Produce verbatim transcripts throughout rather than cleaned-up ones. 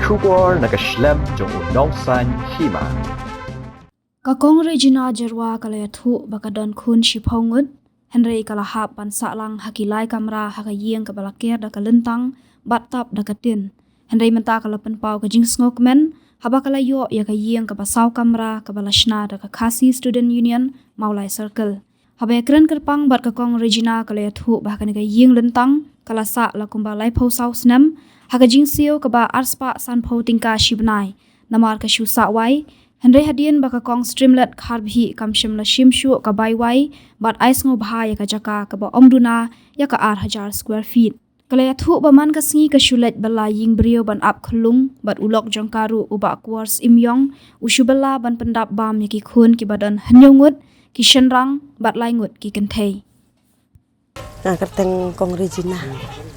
Khubor na ka shlem jong u Nongsaiñ Hima. Ka Kong Regina Jyrwa ka la ïathuh ba ka don khun shiphew ngut, hynrei ka la hap ban sah lang ha ki lai kamra ha ka ïing kaba la ker da ka lyntang bad tap da ka tin. Hynrei mynta ka la pynpaw ka jingsngewkmen haba ka la ïoh ïa ka ïing kaba saw kamra kaba la shna da ka Khasi Student Union, Mawlai Circle. Haba ïakren kyrpang bad ka Kong Regina ka la ïathuh ba ha kane ka ïing lyntang ka la sah la kumba laiphew saw snem ha ka jingsiew kaba arspah sanphew tyngka shi bnai. Namar ka shu sah wai, hynrei hadien ba ka Kong Streamlet Kharbhih kam shym la shim shuh ka bai wai bad ai sngewbha ïa ka jaka kaba ym duna ïa ka ar hajar square feet. Ka la ïathuh ba man ka sngi ka shu leit bylla ïing briew ban ap khyllung bad u lok jong ka ruh u Bah Kuor Syiemiong u shu bylla ban pyndap bam ïa ki khun kiba don hynñiew ngut ki shynrang bad lai ngut ki kynthei. Nga kyrteng Kong Regina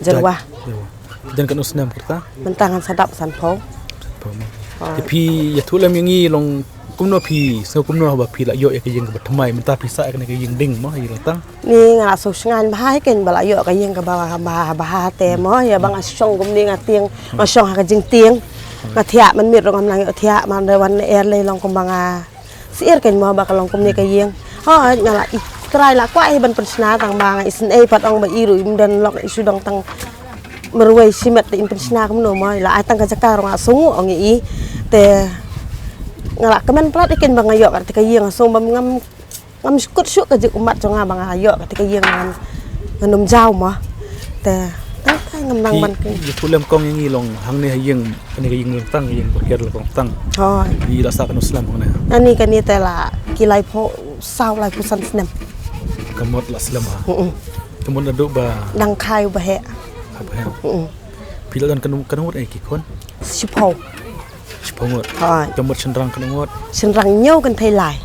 Jyrwa. Jyrwa. Don katno snem kata? Mynta ngan sa dap sanphew. Sanphew mo. Ha. Te phi ïathuh lem ïa ngi long kumno phi, sngew kumno haba phi la ïoh ïa ka ïing kaba thymmai, mynta phi sah ïa kane ka ïing ding mo, ïa lyntang. Ni nga la sngewsynei bha hi keiñ ba la ïoh ka ïing kaba bha bha te mo, ïa ba nga shong kumne nga tieng, nga shong ha ka jingtieng. Nga thiah mynmiet ruh ngam nang ïoh thiah, man da wan er lei long kumba nga syier keiñ mo ba ka long kumne ka ïing. Hooid, nga la i trai la kwah hi ban pynshna tang ba nga isynei pat ong ba i ruh im don lok, i shu dang tang marwei shimet te im pynshna kumno mo, i la ai tang ka jaka ruh nga sngew ong i. Te nga la kmen palat hi keiñ ba nga ïoh kata ka ïing, nga sngew ba ngam, ngam shu kut shuh ka jingummat jong nga ba nga ïoh kata ka ïing, ngam, ngan ym jaw mo. Te tang kai ngam nang ban ki. Ïathuh lem Kong ïa ngi long hangne ha ïing, kane ka ïing lyntang, ïing ba ker lyntang. Hooid. Phi la sah katno snem hangne? Ani kane te la ki laiphew saw laiphew san snem. Ka mut la slem ha. Mm-mm. Ka mut naduh ba dang khaïi ba heh. Ba heh. Mm-mm. Phi la don katno, katno ngut eh ki khun? Shiphew. Shiphew ngut. Hooid. Ka mut shynrang katno ngut? Shynrang hynñiew, kynthei lai.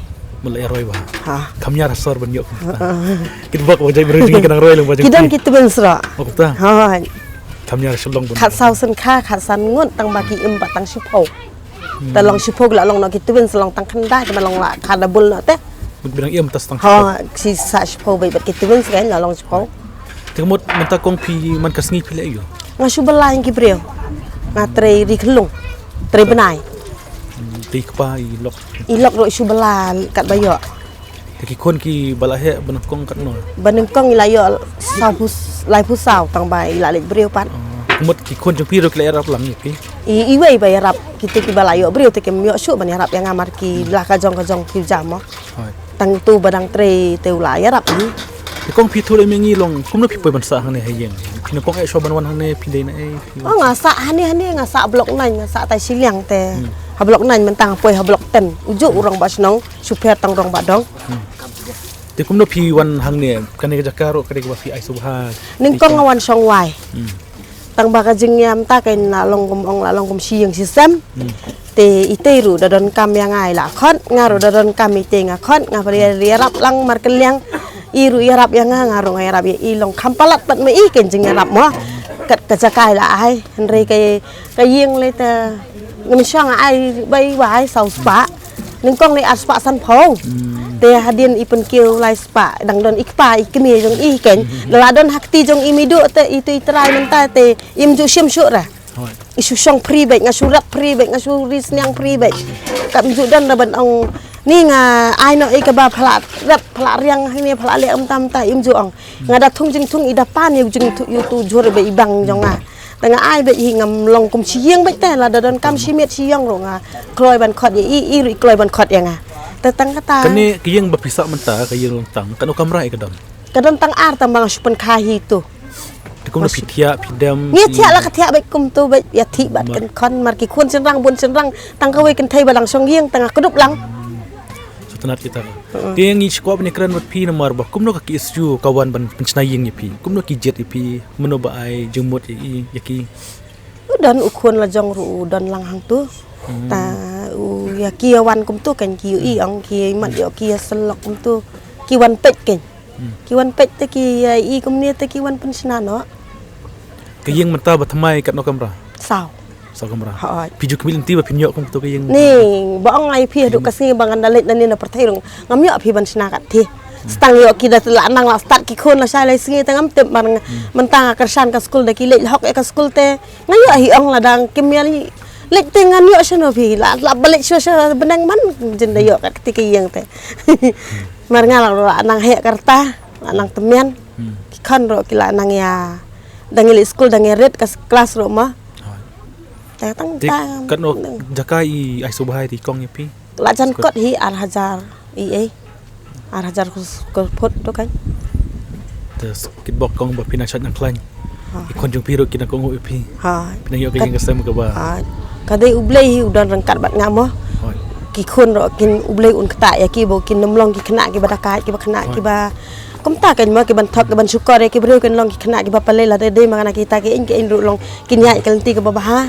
Mut la ïa roi bha. Ha. Kham ïar ha sor ban ïoh kumta. Ha. Kit bok ba jai bru jing ki nang roi lang ba jing. Ki don ki twins ruh. Oh, kumta. Hooid. Kham ïar ha Shillong ban. Khatsaw sngewbha, khatsan ngut tang ba ki im pat tang shiphew. Hmm. Te long shiphew la long noh ki twins, long tang khyndai te ba long la kha double noh te. Mut ba dang im tas tang shiphew. Ha, shi sah shiphew bad, bad ki twins kan la long shiphew. Te ka mut mynta Kong phi man ka sngi phi leh aïu? Nga shu bylla ïa ki briew. Nga trei ri khyllung. Trei bnai. Hmm, te i kpa i lok? I lok ruh i shu bylla katba ïoh. Te ki khun kiba la heh ba nyngkong katno? Ba nyngkong i la ïoh sawphew, laiphew saw tang ba i la leit briew pat. Oh, ka mut ki khun jong phi ruh ki la ïarap lang ïa phi? I, iwei ba ïarap, kito kiba la ïoh briew te kim ïoh shuh ban ïarap ïa nga mar ki la ka jong ka jong ki jam mo. Hooid. Tang uto ba dang trei te u la ïarap hi. Te Kong phi ïathuh lem ïa ngi long kumno phi poi ban sah hangne ha ïing? Phi nyngkong eh shuwa ban wan hangne phi dei na ei? Oh, nga sah hangne, hangne nga sah block nine, nga sah tai shiliang te. Hmm. Ha block nine mynta nga poi ha block ten. Ujuh u rangbah shnong, shu pher tang rangbah dong. Hmm. Te kumno phi wan hangne, kane ka jaka ruh ka dei kaba phi ai sngewbha? Nyngkong nga wan shong wai. Hmm. Tang ba ka jingïam ta ka la long kum ong, la long kum shi ïing shi sem. Hmm. Te itei ruh da donkam ïa nga i la khot, nga ruh da donkam itei nga khot, nga pyrshah ïarap lang markylliang. I ruh ïarap ïa nga, nga ruh nga ïarap ïa i, long kham palat pat ma i ka jingïarap mo. Kat ka jaka i la ai, hynrei ka, ka ïing lei te ngam shong, nga ai bai wai saw spah. Nyngkong lei ar spah sanphew. Hmm. Te hadien i pynkiew lai spah, dang don i kpa i kmie jong i keiñ. Hmm. Da la don ha kti jong i mih duh te itu i trai mynta te im ju shim shuh ra. Hooid. I shu shong free bad, nga shu rep free bad, nga shu ri sniang free bad. Kam ju don ra ban ong ni nga ai noh i kaba pha la rep, pha la riang hangne, pha la leh mynta mynta, im ju ong. Nga da thung jingthung i da pan ïa u jingthung ïa utu jhur bad i bank jong nga. Te nga ai bad hi, ngam long kum shi ïing bad te, lada donkam shi miet shi ïong ruh nga kloi ban khot ïa i, i ruh i kloi ban khot ïa nga. Te tang kata. Kane ka ïing ba phi sah mynta, ka ïing lyntang, katno kamra eh ka don? Ka don tang ar, tang ba nga shu pynkha hi tu. Te kumno phi thiah, phi dem? Ngi thiah la ka thiah bad kumtu bad ïa thik bad kan khon mar ki khun shynrang bun shynrang, tang kawei kynthei ba dang shong ïing, tang nga kdup lang. Sngewtynnat kita. Te ngi sngewkwah ban ïakren bad phi namar ba kumno ka K S U ka wan ban pynshna ïing ïa phi? Kumno ki jied ïa phi? Mano ba ai jingmut ïa i, ïa ki? U don u khun la jong ruh u don lang hangtu. Hmm. Ta u ïa ki ïa wan kumtu kan ki ïohi ong ki mat ïoh ki ïa sylok kumtu. Ki wan peit kan. Hmm. Ki wan peit te ki ïa i kumne te ki wan pynshna noh. Ka ïing mynta ba thymmai katno kamra? Saw. Saw kamra. Hooid. Phi ju khmih lynti ba phin ïoh kum kato ka ïing? Ni, ba ong ai phi haduh ka sngi ba ngan da leit nangne na pyrthei ruh ngam ïoh phi ban shna kat phi. Hmm. Tang ïoh ki da la nang la start ki khun la shai lai sngi te ngam tip, mar nga, hmm, mynta nga kyrshan ka skul da ki leit hok ïa ka skul te nga ïoh hi ong la dang kim ïa li Leit te ngan ïoh shano phi, la la ba leit shuwa shuwa bneng man jin da ïoh kat kti ka ïing te. Mar nga la la nang heh ka rta, la nang tymmen. Hmm. Ki khon ruh ki la nang ïa, da ngi leit skul da ngi rit ka klas ruh ma. Hooid. Te tang Te tang. Katno jaka i ai sngewbha ïa i kong ïa phi? La jan kot hi ar hajar i ei. Ar hajar ko ko phot to kan. Te kit bok kong ba phi nang shait nang khlaiñ. Ha. I khon jong phi ruh ki nang kohnguh ïa phi. Ha. Phi nang ïoh ka Kat- ïing ka sem kaba. Ha. Ka dei U Blei hi u don ryngkat bad nga mo. Hooid. Ki khun ruh kin U Blei un ktah ïa ki ba kin nym long ki khynnah kiba dakaid kiba khynnah Hooid. Kiba kumta kan mo kiban thok kiban shukor ïa ki briew kin long ki khynnah kiba palei la dei dei ma nga na kita ki in ki in ruh long kin ïaid ka lynti kaba bha.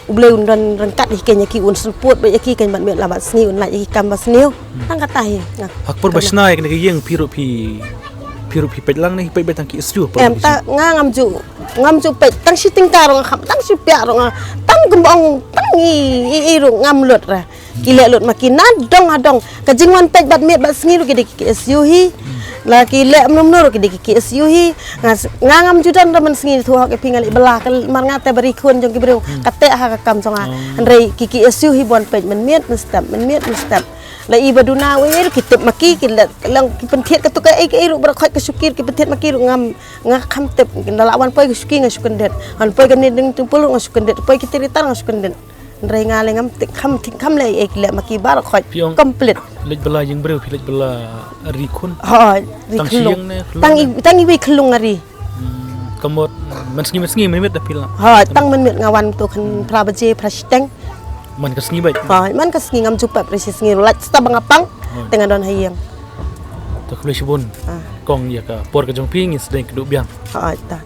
U Blei un don ryngkat ïa ki, ïa ki un sngewput bad ïa ki kan bad miet la bad sngi un lait ïa ki kam ba sniew. Tang kata hi. Nga. Ha ka por ba shna ïa kane ka ïing phi ruh phi phi ruh phi peit lang ne phi peit beit tang ki S U? Em ta nga ngam ju ngam ju peit tang shi tyngka ruh nga kham tang shi piak ruh nga tang kembong tang i i i ruh ngam lut ra. Ki leh lut ma ki na dong ha dong. Ka jingwan peit bad miet bad sngi ruh ki dei ki S U hi. La ki leh mno mno ruh ki dei ki S U hi. Nga s- nga ngam ju don da man sngi thu hok ïa phi nga leh bala ka mar nga te bari khun jong ki briew. Hmm. Ka teh ha ka kam jong nga. Oh. Hynrei ki ki S U hi bon peit man miet man step man miet man step. La i ba duna wei ruh ki tip ma ki ki leh lang ki pynthied ka tu ka ei ka ei ruh bra khoi ka shukir ki pynthied ma ki ruh ngam nga kham tip. La la wan poi ka shuki nga shu kyndit. Han poi ka ni ding tu pulu nga shu kyndit. Poi ki tiritar nga shu kyndit. Hynrei nga le ngam tik kham tik kham le ek le ma ki bar khoj Phi ong complete. Leit bala ïing briew phi leit bala ri khun. Hooid, ri Tang shi khlung. Ïing ne khlung Tang ne? I tang i wi khlung nga ri. Hmm, kamot man sngi man sngi mynmiet da phi la. Hooid, tang mynmiet nga wan tu khan phra baje phra shiteng. Man ka sngi bait. Hooid, man ka sngi ngam ju pep ri shi sngi ruh lait sta ba nga pang. Hooid. Te nga don ha ïing. To khublei shibun. Ah. Kong ïa ka por ka jong phi ngi sdang kdu biang. Hooid, ta.